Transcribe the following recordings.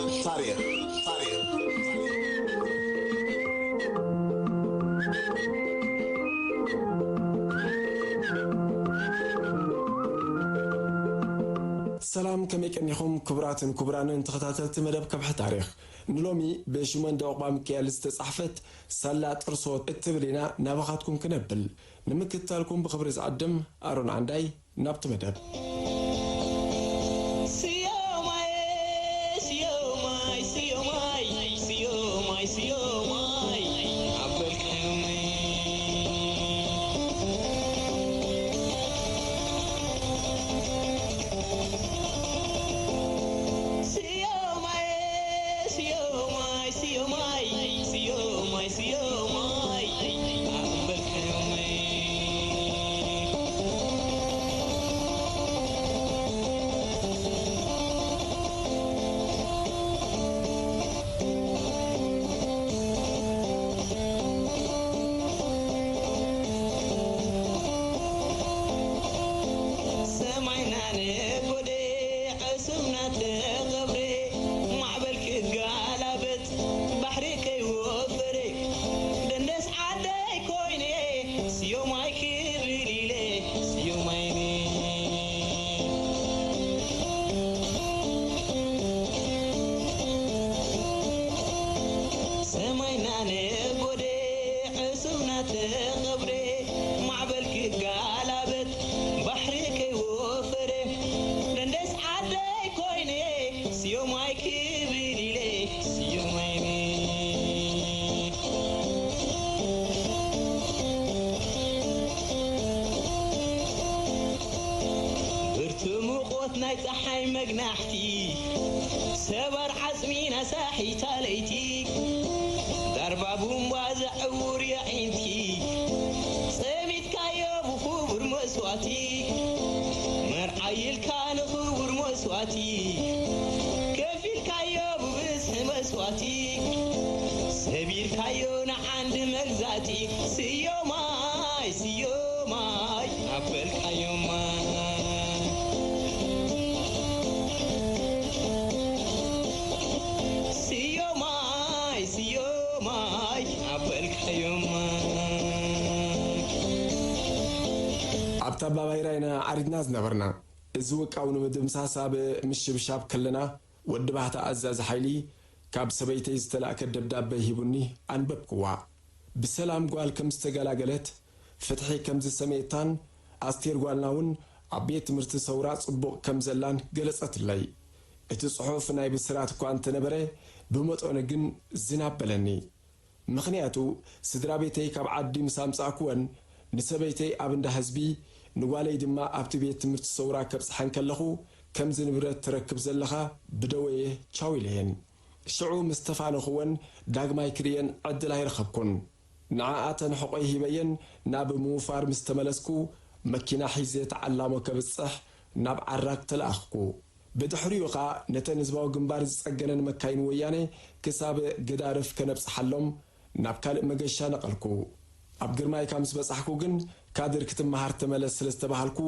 ታሪኽ፣ ታሪኽ። ሰላም፣ ከመይ ቀኒኹም ክቡራትን ክቡራንን ተኸታተልቲ መደብ ከብሒ ታሪኽ? ንሎሚ ብሽሞንዶ ዕቑባ ሚካኤል ዝተጻሕፈት ሳላ ጥርሶ እትብል ኢና ናባኻትኩም ክነብል። ንምክትታልኩም ብኽብሪ ዝዕድም ኣሮን ዓንዳይ። ናብቲ መደብ። ስዮማይ፣ ስዮማይ፣ ስዮማይ፣ ስዮማይ፣ ስዮማይ፣ ኣበልካዮመይ። ስዮማይ፣ ስዮማይ፣ ስዮማይ፣ ስዮማይ፣ ስዮማይ፣ ኣበልካዮመይ። ሰማይና ነጎደ፣ ዕሱብና ተቐብረ፣ ማዕበል ክጋላበጥ፣ ባሕሪ ከይወፈረ፣ ደንደስ ዓደይ ኮይነ፣ ስዮማይ ክብል ኢለ፣ ስዮማይነ። ሰማይና ነጎደ፣ ዕሱብና ተቐብረ፣ ማዕበል ክጋላበጥ፣ ባሕሪ ከይወፈረ፣ ደንደስ ዓደይ ኮይነ፣ ስዮማይ ክብል ኢለ፣ ስዮማይነ። ብርቱዕ ሙቐት ናይ ጸሓይ መግናሕቲ፣ ሰባር ዓጽሚ ናሳሒታ ለይቲ፣ ዳርባ ቡምባ ዘዕውር የዒንቲ፣ ጸሚትካዮ ብኽቡር መስዋእቲ፣ መርዓይ ኢልካ ንኽቡር መስዋእቲ፣ ከፊልካዮ ብብዝሒ መስዋእቲ፣ ሰቢርካዮ ንዓንዲ መግዛእቲ፣ ስዮማይ፣ ስዮማይ፣ ኣበልካዮማ። ስዮማይ፣ ስዮማይ፣ ኣበልካዮማ። ኣብታ ኣባባይራ ኢና ዓሪድና ዝነበርና። እዚ ውቃው ንምድምሳስ ኣብ ምሽብሻብ ከለና፣ ወዲ ባህታ ኣዛዚ ሓይሊ ካብ ሰበይተይ ዝተላእከ ደብዳበ ሂቡኒ ኣንበብክዋ። ብሰላም ጓል ከም ዝተገላገለት፣ ፍትሒ ከም ዝሰመየታን ኣስቴር ጓልና እውን ኣብ ቤት ትምህርቲ ሰውራ ጽቡቕ ከም ዘላን ገለጸትለይ። እቲ ጽሑፍ ናይ ብስራት እኳ እንተነበረ፣ ብመጠኑ ግን ዝናብ በለኒ። ምኽንያቱ፣ ስድራ ቤተይ ካብ ዓዲ ምስ ኣምጻእኩወን፣ ንሰበይተይ ኣብ እንዳ ህዝቢ፣ ንጓለይ ድማ ኣብቲ ቤት ትምህርቲ ሰውራ ከብጽሐን ከለኹ፣ ከምዚ ንብረት ትረክብ ዘለኻ ብደወየ ቻው ኢለየን። ሽዑ ምስ ተፋነኹወን፣ ዳግማይ ክርእየን ዕድል ኣይረኸብኩን። ንዓኣተን ሕቖይ ሂበየን ናብ ምውፋር ምስ ተመለስኩ፣ መኪና ሒዘ ተዓላሞ ከብጽሕ ናብ ዓራግ ተለኣኽኩ። ብድሕሪኡ ኸኣ ነተን ህዝባዊ ግንባር ዝጸገነን መካይን ወያነ ክሳብ ገዳርፍ ከነብጽሓሎም ናብ ካልእ መገሻ ነቐልኩ። ኣብ ግርማይካ ምስ በጻሕኩ ግን፣ ካድር ክትመሃር ተመለስ ስለ ዝተባሃልኩ፣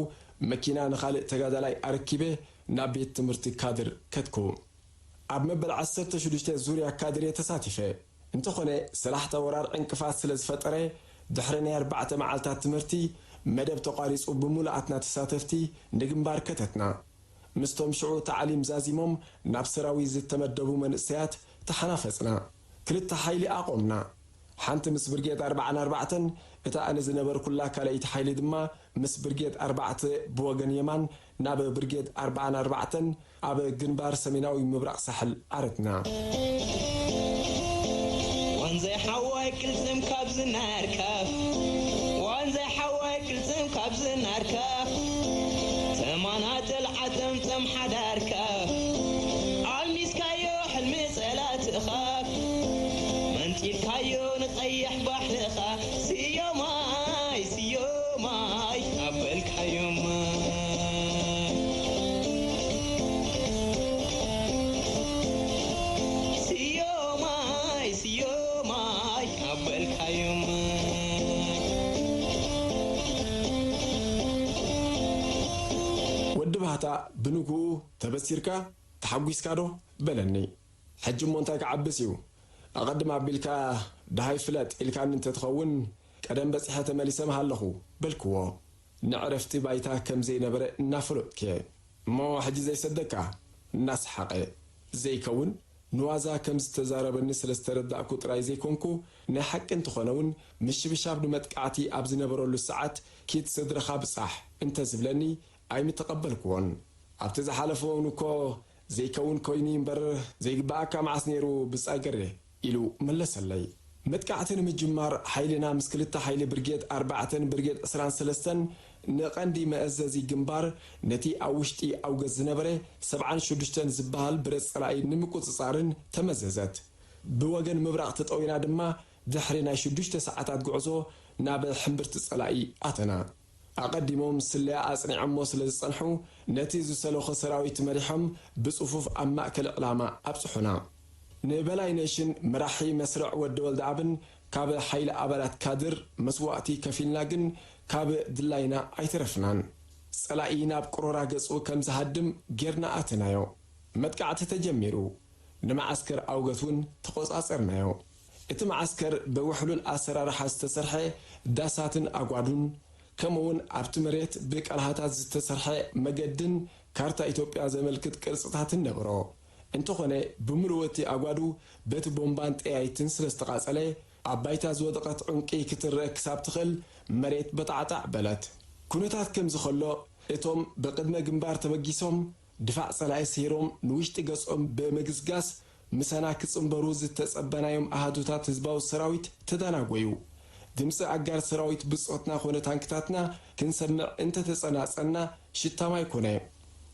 መኪና ንኻልእ ተጋዳላይ ኣረኪበ ናብ ቤት ትምህርቲ ካድር ከድኩ። ኣብ መበል ዓሰርተ ሽዱሽተ ዙርያ ካድሬ ተሳቲፈ። እንተኾነ፣ ሰላሕታ ወራር ዕንቅፋት ስለ ዝፈጠረ፣ ድሕሪ ናይ ኣርባዕተ መዓልታት ትምህርቲ፣ መደብ ተቋሪጹ ብምሉኣትና ተሳተፍቲ ንግንባር ከተትና። ምስቶም ሽዑ ታዕሊም ዛዚሞም ናብ ሰራዊት ዝተመደቡ መንእሰያት ተሓናፈጽና። ክልተ ሓይሊ ኣቖምና። ሓንቲ ምስ ብርጌድ ኣርባዓን ኣርባዕተን፣ እታ ኣነ ዝነበርኩላ ካልኣይቲ ሓይሊ ድማ ምስ ብርጌድ ኣርባዕተ ብወገን የማን ናብ ብርጌድ ኣርባዓን ኣርባዕተን ኣብ ግንባር ሰሜናዊ ምብራቕ ሳሕል ዓረትና። ዋንዛይ ሓዋይ ክልጽም ካብ ዝናርካ፣ ዋንዛይ ሓዋይ ክልጽም ካብ ዝናርካ፣ ተማናተል ዓጠምጠም ሓዳርካ፣ ኣልሚስካዮ ሕልሚ ጸላትኻ፣ መንጢልካዮ ንቐይሕ ባሕርኻ፣ ስዮማይ፣ ስዮማይ፣ ኣበልካዮማ። ስዮማይ፣ ስዮማይ፣ ኣበልካዮም። ወዲ ባህታ ብንግኡ፣ "ተበሲርካ? ተሓጒስካ ዶ?" በለኒ። ሕጂ እሞ እንታይ ክዓብስ እዩ? ኣቐድም ኣቢልካ ደሃይ ፍለጥ ኢልካኒ እንተትኸውን፣ ቀደም በጺሐ ተመሊሰ ምሃለኹ፣ በልክዎ። ንዕረፍቲ ባይታ ከም ዘይነበረ እናፈለጥኩ'የ። እሞ ሕጂ ዘይሰደካ? እናሰሓቐ። ዘይከውን፣ ንዋዛ ከም ዝተዛረበኒ ስለ ዝተረዳእኩ ጥራይ ዘይኮንኩ፣ ናይ ሓቂ እንተኾነ እውን ምሽብሻብ ንመጥቃዕቲ ኣብ ዝነበረሉ ሰዓት፣ ኪድ ስድራኻ ብጻሕ እንተዝብለኒ ኣይምተቐበልክዎን። ኣብቲ ዝሓለፈ እውን እኮ ዘይከውን ኮይኑ እምበር ዘይግብኣካ መዓስ ነይሩ ብጻይ ገሬ? ኢሉ መለሰለይ። መጥቃዕቲ ንምጅማር ሓይልና ምስ ክልተ ሓይሊ ብርጌድ ኣርባዕተን ብርጌድ ዕስራን ሰለስተን ንቐንዲ መእዘዚ ግንባር ነቲ ኣብ ውሽጢ ኣውገዝ ዝነበረ ሰብዓን ሽዱሽተን ዝበሃል ብረት ጸላኢ ንምቁጽጻርን ተመዘዘት። ብወገን ምብራቕ ተጠዊና ድማ ድሕሪ ናይ ሽዱሽተ ሰዓታት ጉዕዞ ናብ ሕምብርቲ ጸላኢ ኣተና። ኣቐዲሞም ስለያ ኣጽኒዖሞ ስለ ዝጸንሑ፣ ነቲ ዝሰለኾ ሰራዊት መሪሖም ብጽፉፍ ኣብ ማእከል ዕላማ ኣብጽሑና። ንበላይነሽን መራሒ መስርዕ ወዲ ወልደኣብን ካብ ሓይሊ ኣባላት ካድር መስዋእቲ ከፊልና ግን ካብ ድላይና ኣይተረፍናን። ጸላኢ ናብ ቅሮራ ገጹ ከም ዝሃድም ጌርና ኣተናዮ። መጥቃዕቲ ተጀሚሩ። ንመዓስከር ኣውገት እውን ተቖጻጸርናዮ። እቲ መዓስከር ብውሕሉል ኣሰራርሓ ዝተሰርሐ ዳሳትን ኣጓዱን፣ ከምኡውን ኣብቲ መሬት ብቀልሃታት ዝተሰርሐ መገድን ካርታ ኢትዮጵያ ዘመልክት ቅርጽታትን ነበሮ። እንተኾነ፣ ብምሉእ እቲ ኣጓዱ በቲ ቦምባን ጠያይትን ስለ ዝተቓጸለ፣ ኣብ ባይታ ዝወደቐት ዑንቂ ክትረአ ክሳብ ትኽእል መሬት በጣዕጣዕ በለት። ኩነታት ከምዚ ከሎ፣ እቶም ብቕድመ ግንባር ተበጊሶም ድፋዕ ጸላኢ ስሂሮም ንውሽጢ ገጾም ብምግስጋስ ምሳና ክጽንበሩ ዝተጸበናዮም ኣሃዱታት ህዝባዊ ሰራዊት ተዳናጎዩ። ድምጺ ኣጋር ሰራዊት ብጾትና ኮነ ታንክታትና ክንሰምዕ እንተተጸናጸና ሽታ ማይ ኮነ።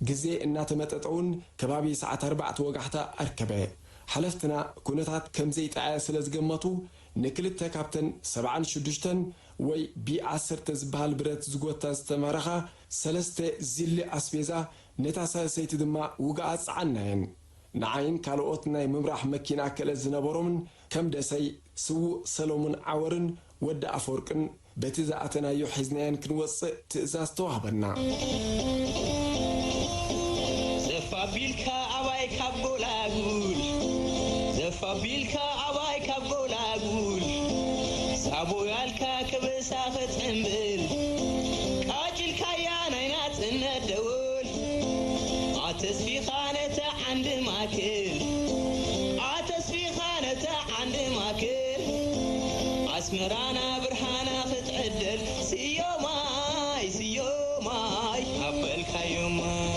ግዜ እናተመጠጠ እውን ከባቢ ሰዓት ኣርባዕተ ወጋሕታ ኣርከበ። ሓለፍትና ኩነታት ከም ዘይጠዓየ ስለ ዝገመቱ ንክልተ ካብተን ሰብዓን ሽዱሽተን ወይ ቢ ዓሰርተ ዝበሃል ብረት ዝጎታ ዝተማረኻ ሰለስተ ዚሊ ኣስቤዛ ነታ ሳልሰይቲ ድማ ውግኣት ጸዓናየን። ንዓይን ካልኦት ናይ ምምራሕ መኪና ክእለት ዝነበሮምን ከም ደሰይ፣ ስዉእ ሰሎሙን ዓወርን ወዲ ኣፈወርቅን በቲ ዝኣተናዮ ሒዝናየን ክንወጽእ ትእዛዝ ተዋህበና። ዘፋቢልካ ኣባይ ካብ ጎላጉል፣ ዘፋቢልካ ኣባይ ካብ ጎላጉል፣ ሳቦ ያልካ ከበሳ ክትዕምብል፣ ቃጭልካያ ናይ ናጽነት ደወል፣ ኣተስፊኻ ነታ ዓንዲ ማክል፣ ኣተስፊኻ ነታ ዓንዲ ማክል፣ ኣስመራና ብርሃና ክትዕደል፣ ስዮማይ፣ ስዮማይ፣ ኣበልካዮማይ።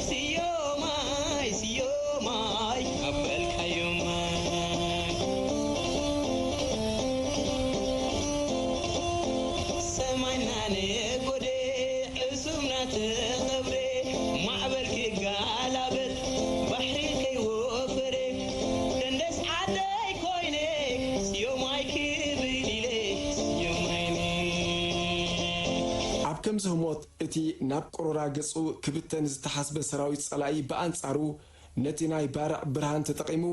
ስዮማይ፣ ስዮማይ፣ ኣበልካዮማይ። ሰማይና ነጎደ፣ ዕሱብና ተኸብረ፣ ማዕበል ክጋላበጥ፣ ባሕሪ ከይወፈረ፣ ደንደስ ዓደይ ኮይነ፣ ስዮማይ ክብል ኢለ፣ ስዮማይነ። ኣብ ከምዚ ህሞት እቲ ናብ ቅሮራ ገጹ ክብተን ዝተሓስበ ሰራዊት ጸላኢ ብኣንጻሩ ነቲ ናይ ባርዕ ብርሃን ተጠቒሙ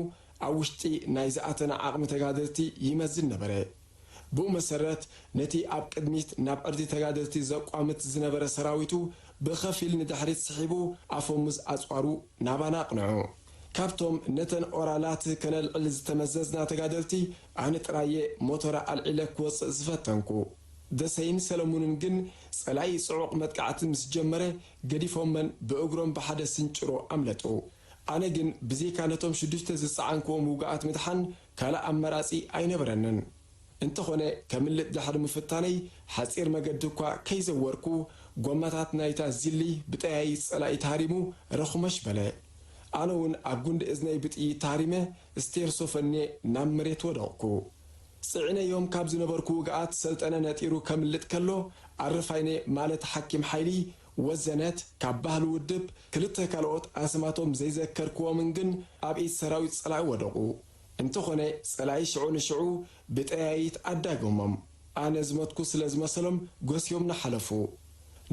ኣብ ውሽጢ ናይ ዝኣተና ዓቕሚ ተጋደልቲ ይመዝን ነበረ። ብኡ መሰረት ነቲ ኣብ ቅድሚት ናብ ዕርዲ ተጋደልቲ ዘቋምት ዝነበረ ሰራዊቱ ብኸፊል ንድሕሪት ስሒቡ ኣፈሙዝ ኣጽዋሩ ናባና ኣቕንዑ። ካብቶም ነተን ኦራላት ከነልዕል ዝተመዘዝና ተጋደልቲ ኣነ ጥራየ ሞተራ ኣልዒለ ክወጽእ ዝፈተንኩ። ደሰይን ሰለሙንን ግን ጸላኢ ጽዑቕ መጥቃዕቲ ምስ ጀመረ ገዲፎመን ብእግሮም ብሓደ ስንጭሮ ኣምለጡ። ኣነ ግን ብዘይካ ነቶም ሽዱሽተ ዝጸዓንክዎም ውጉኣት ምድሓን ካልእ ኣማራጺ ኣይነበረንን። እንተኾነ ከምልጥ ድሕሪ ምፍታነይ ሓጺር መገዲ እኳ ከይዘወርኩ ጎማታት ናይታ ዚሊ ብጠያይት ጸላኢ ተሃሪሙ ረኹመሽ በለ። ኣነ እውን ኣብ ጉንዲ እዝነይ ብጥይት ተሃሪመ ስቴርሶ ፈንየ ናብ መሬት ወደቕኩ። ጽዒነዮም ካብ ዝነበርኩ ውግኣት ሰልጠነ ነጢሩ ከምልጥ ከሎ ኣረፋይነ ማለት ሓኪም ሓይሊ ወዘነት ካብ ባህሊ ውድብ ክልተ ካልኦት ኣስማቶም ዘይዘከርክዎምን ግን ኣብ ኢድ ሰራዊት ጸላኢ ወደቑ። እንተኾነ ጸላኢ ሽዑ ንሽዑ ብጠያይት ኣዳገሞም። ኣነ ዝመትኩ ስለ ዝመሰሎም ጎስዮም ንሓለፉ።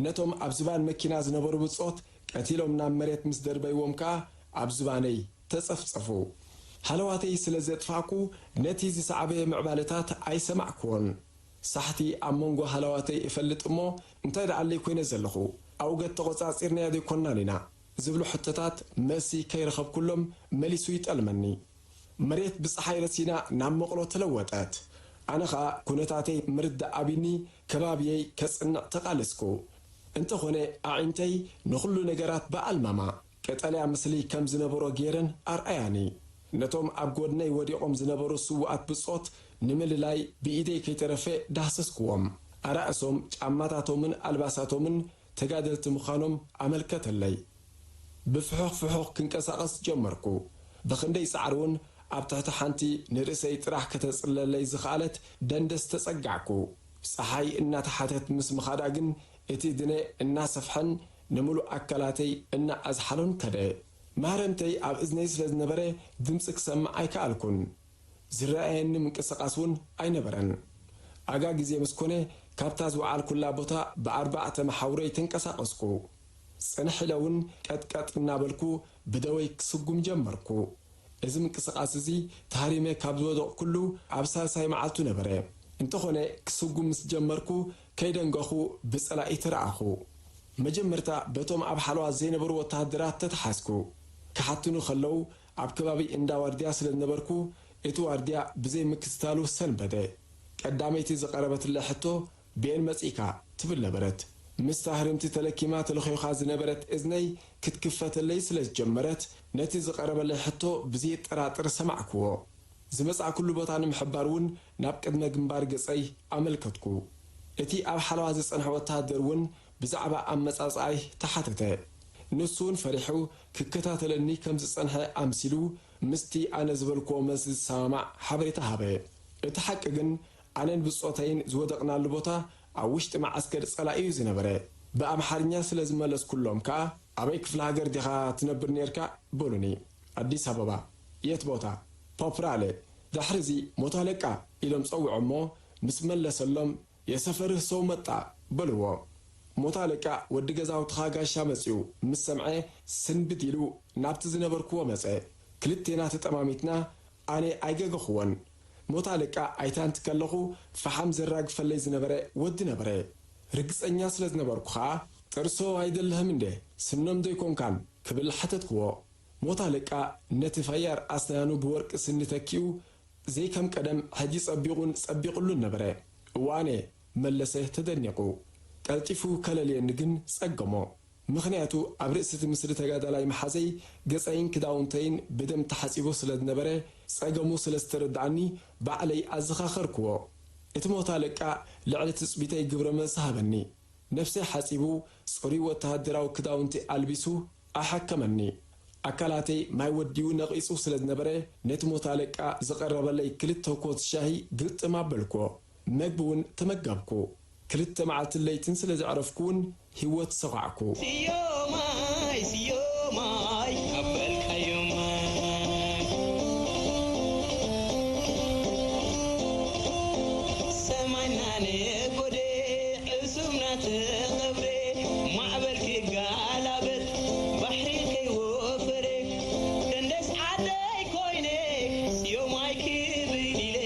ነቶም ኣብ ዝባን መኪና ዝነበሩ ብጾት ቀቲሎም ናብ መሬት ምስ ደርበይዎም ከኣ ኣብ ዝባነይ ተጸፍጸፉ። ሃለዋተይ ስለ ዘጥፋእኩ ነቲ ዝሰዓበ ምዕባለታት ኣይሰማዕክዎን። ሳሕቲ ኣብ መንጎ ሃለዋተይ እፈልጥ እሞ እንታይ ደኣለይ ኮይነ ዘለኹ? ኣውገት ተቖጻጺርናያ ዘይኮናን ኢና ዝብሉ ሕቶታት መልሲ ከይረኸብኩሎም መሊሱ ይጠልመኒ። መሬት ብጸሓይ ረሲና ናብ መቕሎ ተለወጠት። ኣነ ኸኣ ኩነታተይ ምርዳእ ኣቢኒ ከባብየይ ከጽንዕ ተቓለስኩ። እንተኾነ ኣዒንተይ ንኹሉ ነገራት ብኣልማማ ቀጠልያ ምስሊ ከም ዝነበሮ ገይረን ኣርኣያኒ። ነቶም ኣብ ጎድነይ ወዲቖም ዝነበሩ ስዉኣት ብጾት ንምልላይ ብኢደይ ከይተረፈ ዳህሰስክዎም። ኣራእሶም፣ ጫማታቶምን ኣልባሳቶምን ተጋደልቲ ምዃኖም ኣመልከተለይ። ብፍሑኽ ፍሑኽ ክንቀሳቐስ ጀመርኩ። ብኽንደይ ጻዕሪ እውን ኣብ ትሕቲ ሓንቲ ንርእሰይ ጥራሕ ከተጽልለለይ ዝኸኣለት ደንደስ ተጸጋዕኩ። ጸሓይ እናተሓተት ምስ ምኻዳ ግን እቲ ድነ እናሰፍሐን ንምሉእ ኣካላተይ እናኣዝሓሎን ከደ። ማህረምተይ ኣብ እዝነይ ስለ ዝነበረ ድምጺ ክሰምዕ ኣይከኣልኩን። ዝረኣየኒ ምንቅስቓስ እውን ኣይነበረን። ኣጋ ግዜ ምስ ኮነ ካብታ ዝወዓልኩላ ቦታ ብኣርባዕተ መሓውረይ ተንቀሳቐስኩ። ጽንሕ ኢለ እውን ቀጥቀጥ እናበልኩ ብደወይ ክስጉም ጀመርኩ። እዚ ምንቅስቓስ እዚ ተሃሪመ ካብ ዝወደቕኩሉ ኣብ ሳልሳይ መዓልቱ ነበረ። እንተኾነ ክስጉም ምስ ጀመርኩ ከይደንገኹ ብጸላኢ ተረኣኹ። መጀመርታ በቶም ኣብ ሓለዋ ዘይነበሩ ወተሃደራት ተተሓዝኩ። ክሓትኑ ከለዉ ኣብ ከባቢ እንዳ ዋርድያ ስለ ዝነበርኩ እቲ ዋርድያ ብዘይ ምክትታሉ ሰንበደ። ቀዳመይቲ ዝቐረበትለይ ሕቶ ብኤን መጺእካ? ትብል ነበረት። ምስታ ህርምቲ ተለኪማ ተለኺኻ ዝነበረት እዝነይ ክትክፈተለይ ስለ ዝጀመረት፣ ነቲ ዝቐረበለይ ሕቶ ብዘየጠራጥር ሰማዕክዎ። ዝመጻእኩሉ ቦታ ንምሕባር እውን ናብ ቅድመ ግንባር ገጸይ ኣመልከትኩ። እቲ ኣብ ሓለዋ ዝጸንሐ ወተሃደር እውን ብዛዕባ ኣመጻጽኣይ ተሓተተ። ንሱ እውን ፈሪሑ ክከታተለኒ ከም ዝጸንሐ ኣምሲሉ ምስቲ ኣነ ዝበልክዎ መልሲ ዝሰማማዕ ሓበሬታ ሃበ። እቲ ሓቂ ግን ኣነን ብጾተይን ዝወደቕናሉ ቦታ ኣብ ውሽጢ መዓስከር ጸላኢ እዩ ዝነበረ። ብኣምሓርኛ ስለ ዝመለስኩሎም ከኣ ኣበይ ክፍለ ሃገር ዲኻ ትነብር ኔርካ? በሉኒ። ኣዲስ ኣበባ። የት ቦታ? ፖፕራለ። ድሕሪዚ ሞታ ለቃ ኢሎም ጸውዖ እሞ ምስ መለሰሎም የሰፈርህ ሰው መጣ በልዎ። ሞታ ለቃ ወዲ ገዛውትኻ ጋሻ መጺኡ ምስ ሰምዐ ስንብድ ኢሉ ናብቲ ዝነበርክዎ መጸ። ክልቴና ተጠማሚትና ኣነ ኣይገገኽዎን። ሞታ ለቃ ኣይታንቲ ከለኹ ፈሓም ዘራግፈለይ ዝነበረ ወዲ ነበረ። ርግጸኛ ስለ ዝነበርኩ ኸኣ ጥርሶ ኣይደለህም እንደ ስኖም ዶ ኣይኮንካን ክብል ሓተትክዎ። ሞታ ለቃ ነቲ ፈያር ኣስናኑ ብወርቂ ስኒ ተኪኡ ዘይከም ቀደም ሕጂ ጸቢቑን ጸቢቕሉን ነበረ። እዋኔ መለሰ ተደኒቑ። ቀልጢፉ ከለልየኒ ግን ጸገሞ። ምኽንያቱ ኣብ ርእሲ እቲ ምስሊ ተጋዳላይ መሓዘይ ገጸይን ክዳውንተይን ብደም ተሓጺቡ ስለ ዝነበረ ጸገሙ ስለ ዝተረድኣኒ ባዕለይ ኣዘኻኸርክዎ። እቲ ሞታ ለቃ ልዕሊ ትጽቢተይ ግብረ መልሲ ሃበኒ። ነፍሰይ ሓጺቡ፣ ጽሩይ ወተሃደራዊ ክዳውንቲ ኣልቢሱ ኣሐከመኒ። ኣካላተይ ማይ ወዲኡ ነቒጹ ስለ ዝነበረ፣ ነቲ ሞት ኣለቃ ዝቐረበለይ ክልተ ኮት ሻሂ ግጥም ኣበልኩዎ። መግቢ እውን ተመገብኩ። ክልተ መዓልትን ለይትን ስለ ዘዕረፍኩ እውን ህይወት ሰዃዕኩ። ስዮማይ፣ ስዮማይ፣ ኣበልካዮ ማይ። ሰማይና ነጎደ፣ ዕሱብና ተቐብረ፣ ማዕበል ክጋላበጥ፣ ባሕሪ ከይወፈረ፣ ደንደስ ዓደይ ኮይነ፣ ስዮማይ ክብል ኢለ፣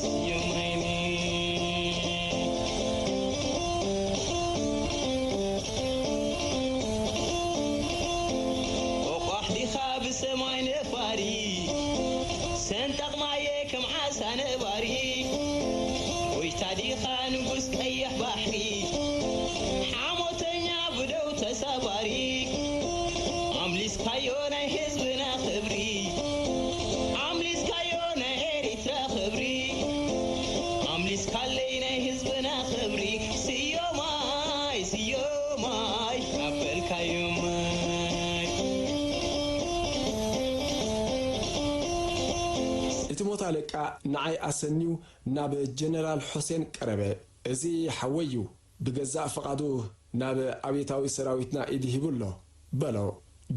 ስዮማይነ። ቆቋሕ ዲኻ ብሰማይ ነፋሪ፣ ሰንጠቕ ማየ ከም ዓሳ ነባሪ፣ ጎይታ ዲኻ ንጉስ ቀይሕ ባሕሪ፣ ሓሞተኛ ብደው ተሳባሪ፣ ኣምሊስካዮ ናይ ህዝብና ክብሪ፣ ኣምሊስካዮ ናይ ኤሪትራ ክብሪ፣ ኣምሊስካለይ ናይ ህዝብና ክብሪ፣ ስዮማይ፣ ስዮማይ፣ ኣበልካዮ ማይ። እቲ ሞት ኣለቃ ንዓይ ኣሰንዩ ናብ ጀነራል ሑሴን ቀረበ። እዚ ሓወይ እዩ፣ ብገዛእ ፍቓዱ ናብ ኣብዮታዊ ሰራዊትና ኢድ ሂቡ ኣሎ፣ በሎ።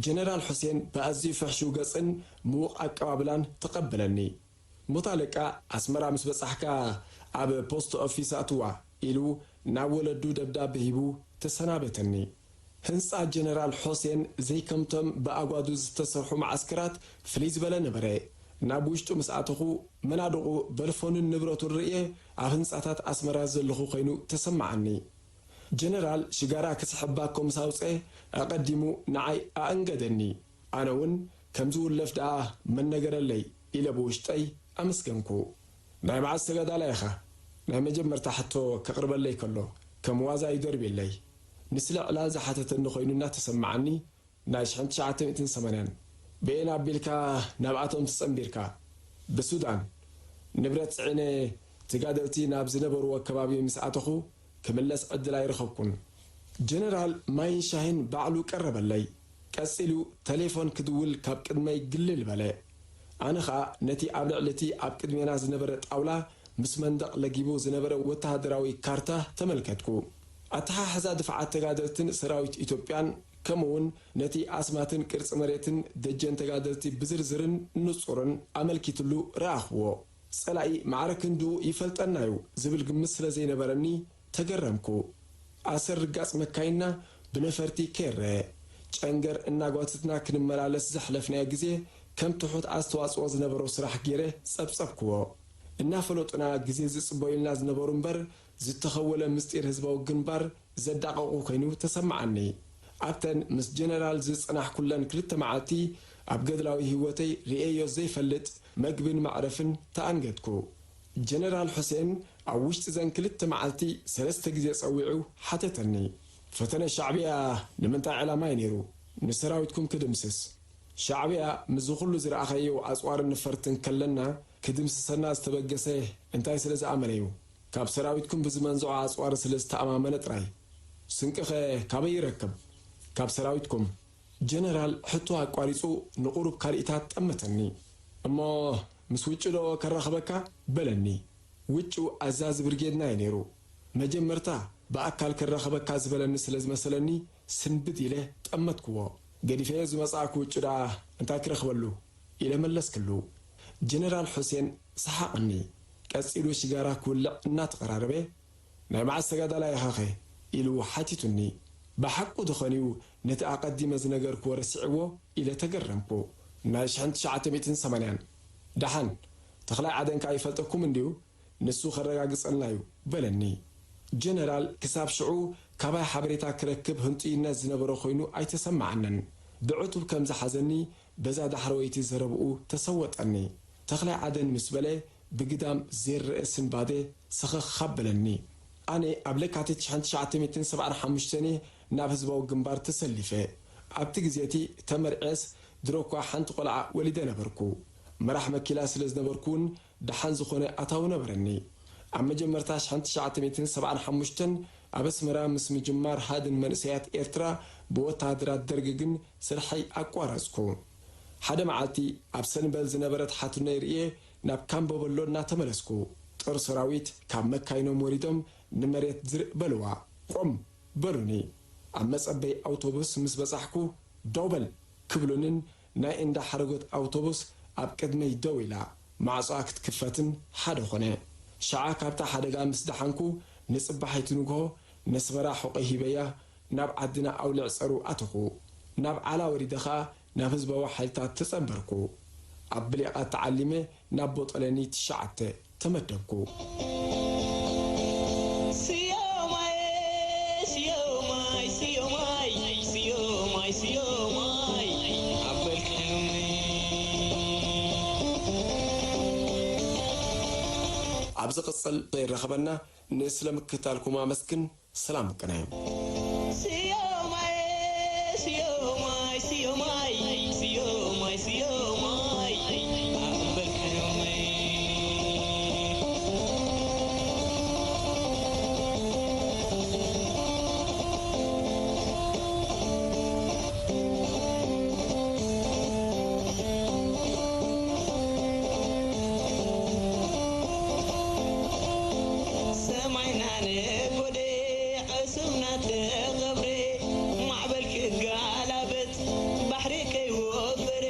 ጀነራል ሑሴን ብኣዝዩ ፍሕሹው ገጽን ምዉቕ ኣቀባብላን ተቐበለኒ። ሞት ኣለቃ፣ ኣስመራ ምስ በጻሕካ ኣብ ፖስት ኦፊስ ኣትዋ፣ ኢሉ ናብ ወለዱ ደብዳበ ሂቡ ተሰናበተኒ። ህንጻ ጀነራል ሑሴን ዘይከምቶም ብኣጓዱ ዝተሰርሑ መዓስከራት ፍልይ ዝበለ ነበረ። ናብ ውሽጡ ምስ ኣተኹ፣ መናድቑ፣ በልፎኑን ንብረቱን ርእየ፣ ኣብ ህንጻታት ኣስመራ ዘለኹ ኮይኑ ተሰማዓኒ። ጀነራል ሽጋራ ክስሕብ ባኮ ምስ ኣውጽአ ኣቐዲሙ ንዓይ ኣኣንገደኒ። ኣነ እውን ከምዚ ውለፍ ደኣ መን ነገረለይ ኢለ ብውሽጠይ ኣመስገንኩ። ናይ መዓስ ተጋዳላይ ኢኻ? ናይ መጀመርታ ሕቶ ከቕርበለይ ከሎ ከም ዋዛ እዩ ደርብየለይ። ንስለ ዕላል ዝሓተተኒ ኮይኑ እናተሰምዓኒ ናይ ሽሕን ትሽዓተ ሚእትን ሰማንያን። በየን ኣቢልካ ናብኣቶም ትጸንቢርካ? ብሱዳን። ንብረት ጽዒነ ተጋደልቲ ናብ ዝነበርዎ ከባቢ ምስ ኣተኹ ክምለስ ዕድል ኣይረኸብኩን። ጀነራል ማይን ሻሂን ባዕሉ ቀረበለይ። ቀጺሉ ተሌፎን ክድውል ካብ ቅድመይ ግልል በለ። ኣነ ኸኣ ነቲ ኣብ ልዕሊ እቲ ኣብ ቅድሜና ዝነበረ ጣውላ ምስ መንደቕ ለጊቡ ዝነበረ ወተሃደራዊ ካርታ ተመልከትኩ። ኣተሓሕዛ ድፍዓት ተጋደልትን ሰራዊት ኢትዮጵያን ከምኡውን ነቲ ኣስማትን ቅርጺ መሬትን ደጀን ተጋደልቲ ብዝርዝርን ንጹርን ኣመልኪትሉ ረኣኽዎ። ጸላኢ ማዕረ ክንድኡ ይፈልጠና'ዩ ዝብል ግምት ስለ ዘይነበረኒ ተገረምኩ። ኣሰር ርጋጽ መካይንና ብነፈርቲ ከይረአ፣ ጨንገር እናጓተትና ክንመላለስ ዘሕለፍናዮ ግዜ ከም ትሑት ኣስተዋጽኦ ዝነበሮ ስራሕ ገይረ ጸብጸብክዎ። እናፈለጡና ግዜ ዝጽበዩልና ዝነበሩ እምበር ዝተኸወለ ምስጢር ህዝባዊ ግንባር ዘዳቐቑ ኮይኑ ተሰምዓኒ። ኣብተን ምስ ጀነራል ዝጸናሕኩለን ክልተ መዓልቲ ኣብ ገድላዊ ህይወተይ ርእየዮ ዘይፈልጥ መግብን መዕረፍን ተኣንገድኩ። ጀነራል ሑሴን ኣብ ውሽጢ ዘን ክልተ መዓልቲ ሰለስተ ግዜ ጸዊዑ ሓተተኒ። ፈተነ ሻዕብያ ንምንታይ ዕላማ እዩ ነይሩ? ንሰራዊትኩም ክድምስስ። ሻዕብያ ምስዚ ኩሉ ዝረኣኸዮ ኣጽዋርን ነፈርትን ከለና ክድምስሰና ዝተበገሰ እንታይ ስለ ዝኣመነ እዩ? ካብ ሰራዊትኩም ብዝመንዝዖ ኣጽዋር ስለ ዝተኣማመነ ጥራይ። ስንቅኸ ካበይ ይረክብ? ካብ ሰራዊትኩም። ጀነራል ሕቶ ኣቋሪጹ ንቑሩብ ካልኢታት ጠመተኒ። እሞ ምስ ውጩ ዶ ከራኽበካ? በለኒ። ውጩ ኣዛዚ ብርጌድና እዩ ነይሩ። መጀመርታ ብኣካል ከራኽበካ ዝበለኒ ስለ ዝመሰለኒ ስንብድ ኢለ ጠመትክዎ። ገዲፈዮ ዝመጻእኩ ውጩ ደኣ እንታይ ክረኽበሉ? ኢለ መለስክሉ። ጀነራል ሑሴን ሰሓቐኒ። ቀጺሉ ሽጋራ ክውልዕ እናተቐራረበ፣ ናይ መዓስ ተጋዳላይ ኢኻኸ? ኢሉ ሓቲቱኒ። ብሓቁ ደኾንዩ ነቲ ኣቐዲመ ዝነገርክዎ ረሲዕዎ? ኢለ ተገረምኩ። ናይ ሽሕን ትሽዓተ ሚእትን ሰማንያን። ደሓን፣ ተኽላይ ዓደንካ ይፈልጠኩም እንድዩ? ንሱ ከረጋግጸልና እዩ፣ በለኒ። ጀነራል ክሳብ ሽዑ ካባይ ሓበሬታ ክረክብ ህንጡይነት ዝነበሮ ኮይኑ ኣይተሰምዓንን። ብዕቱብ ከም ዝሓዘኒ በዛ ዳሕረወይቲ ዘረብኡ ተሰወጠኒ። ተኽላይ ዓደን ምስ በለ ብግዳም ዘይረአ ስንባደ ሰኸኽ ኣበለኒ። ኣነ ኣብ ለካቲት ሽሕን ትሽዓተ ሚእትን ሰብዓን ሓሙሽተን እየ ናብ ህዝባዊ ግንባር ተሰሊፈ። ኣብቲ ግዜ እቲ ተመርዕየስ ድሮ እኳ ሓንቲ ቆልዓ ወሊደ ነበርኩ። መራሕ መኪና ስለ ዝነበርኩ እውን ደሓን ዝኾነ ኣታዊ ነበረኒ። ኣብ መጀመርታ ሽሕን ትሽዓተ ሚእትን ሰብዓን ሓሙሽተን ኣብ ኣስመራ ምስ ምጅማር ሃድን መንእሰያት ኤርትራ ብወተሃደራት ደርጊ ግን ስርሐይ ኣቋረጽኩ። ሓደ መዓልቲ ኣብ ሰንበል ዝነበረት ሓትኖይ ርእየ ናብ ካምቦበሎ እናተመለስኩ፣ ጦር ሰራዊት ካብ መካይኖም ወሪዶም ንመሬት ዝርእ በልዋ። ቆም በሉኒ። ኣብ መጸበይ ኣውቶቡስ ምስ በጻሕኩ፣ ደው በል ክብሉንን ናይ እንዳ ሓረጎት ኣውቶቡስ ኣብ ቅድመይ ደው ኢላ ማዕጾኣ ክትክፈትን ሓደ ኾነ። ሽዓ ካብታ ሓደጋ ምስ ደሓንኩ፣ ንጽባሒቲ ንግሆ ነስመራ ሕቖይ ሂበያ ናብ ዓድና ኣውሊዕ ጸሩ ኣተኹ። ናብ ዓላ ወሪደ ኸኣ ናብ ህዝባዊ ሓይልታት ተጸንበርኩ። ኣብ ብሌቓት ተዓሊመ ናብ ቦጦለኒ ትሽዓተ ተመደብኩ። ስዮማይ፣ ስዮማይ፣ ስዮማይ፣ ስዮማይ፣ ስዮማይ፣ ኣብ በልክዕኒ። ኣብ ዝቕጽል ዘይረኸበና ንስለ ምክታልኩም ኣመስግን። ሰላም ቅነ። ስዮማይ፣ ስዮማይ፣ ስዮማይ፣ ስዮማይ፣ ስዮማይ፣ ኣቕበል ሕዮመይ። ሰማይና ነጎደ፣ ዕሱብና ተቐብረ፣ ማዕበል ክጋላበጥ፣ ባሕሪ ከይወፈረ፣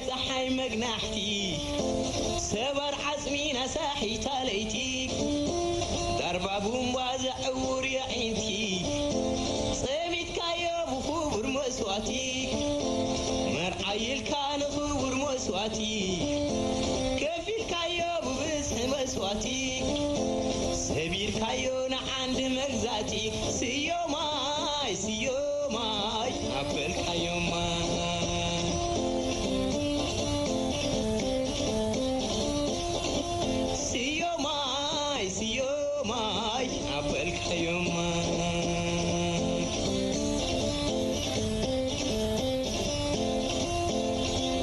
ጸሓይ መግናሕቲ፣ ሰባር ዓጽሚ ናሳሒታ ለይቲ፣ ዳርባ ቡምባ ዘዕውር የዒንቲ፣ ጸሚትካዮ ብኽቡር መስዋእቲ፣ መርዓይ ኢልካ ንኽቡር መስዋእቲ፣ ከፊልካዮ ብብዝሒ መስዋእቲ፣ ሰቢርካዮ ንዓንዲ መግዛእቲ፣ ስዮማይ፣ ስዮማይ፣ ኣበልካዮማ። ስዮማይ፣ ስዮማይ፣ ኣበልካዮማ።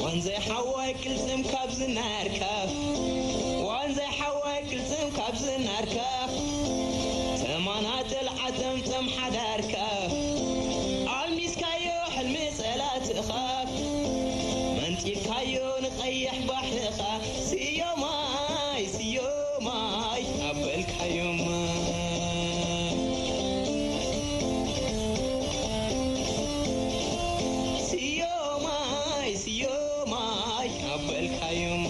ዋንዛይ ሓዋይ ቅልጽም ካብ ዝናርካ፣ ዋንዛይ ሓዋይ ቅልጽም ካብ ዝናርካ፣ ተማናጠል ዓተምተም ሓዳርካ፣ ኣልሚስካዮ ሕልሚ ጸላትኻ፣ መንጢልካዮ ንቐይሕ ባሕርኻ፣ ስዮማይ፣ ስዮማይ፣ ኣበልካዮማ። ስዮማይ፣ ስዮማይ፣ ኣበልካዮማ።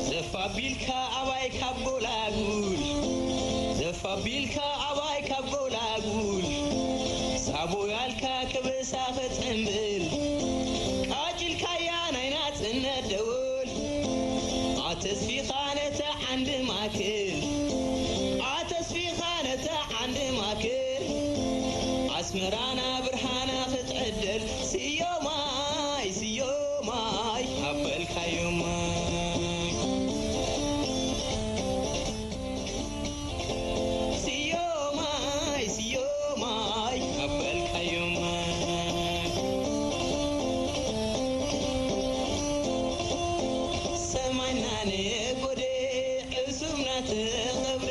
ዘፍ ኣቢልካ ኣባይ ካብ ጎላጉል፣ ዘፍ ኣቢልካ ኣባይ ካብ ጎላጉል፣ ሳቦ ያልካ ከበሳ ክጽምብል፣ ቃጭልካያ ናይ ናጽነት ደወል፣ ኣተስፊኻ ነታ ዓንዲ ማክል፣ ኣተስፊኻ ነታ ዓንዲ ማክል፣ ኣስመራና ብርሃና ክትዕደል፣ ስዮማይ፣ ስዮማይ፣ ኣበልካዮማ። ስዮማይ፣ ስዮማይ፣ ኣበልካዮማ። ሰማይና ነጎደ፣ ዕሱብና ተቐብረ፣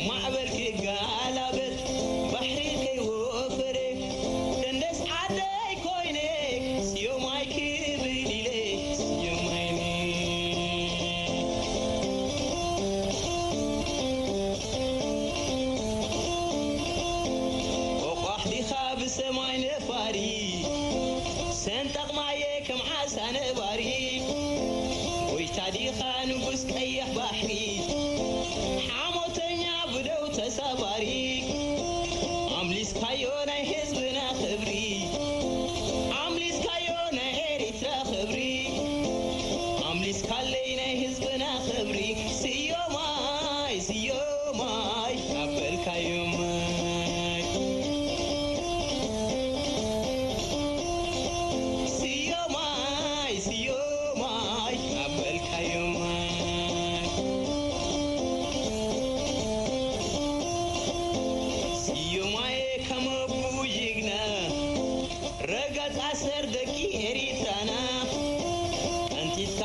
ማዕበል ክጋላበጥ፣ ባሕሪ ከይወፈረ፣ ደንደስ ዓደይ ኮይነ፣ ስዮማይ ክብል ኢለ፣ ስዮማይነ። ቆቋሕ ዲኻ ብሰማይ ነፋሪ፣ ሰንጠቕ ማየ ከም ዓሳ ነባሪ፣ ጎይታ ዲኻ ንጉስ ቀይሕ ባሕሪ፣ ሓሞተኛ ብደው ተሳፋሪ፣ ኣምሊስካዮ ናይ ህዝብና ክብሪ፣ ኣምሊስካዮ ናይ ኤሪትራ ክብሪ፣ ኣምሊስካለይ ናይ ህዝብና ክብሪ፣ ስዮማይ፣ ስዮማይ፣ ኣበልካዮማይ። ስዮማይ፣ ስዮማይ፣ ኣበልካዮማይ። ስዮማይ ከም ኣቡ ጅግና፣ ረጋጽ ኣሰር ደቂ ኤሪትራና፣ ቀንጢጥካ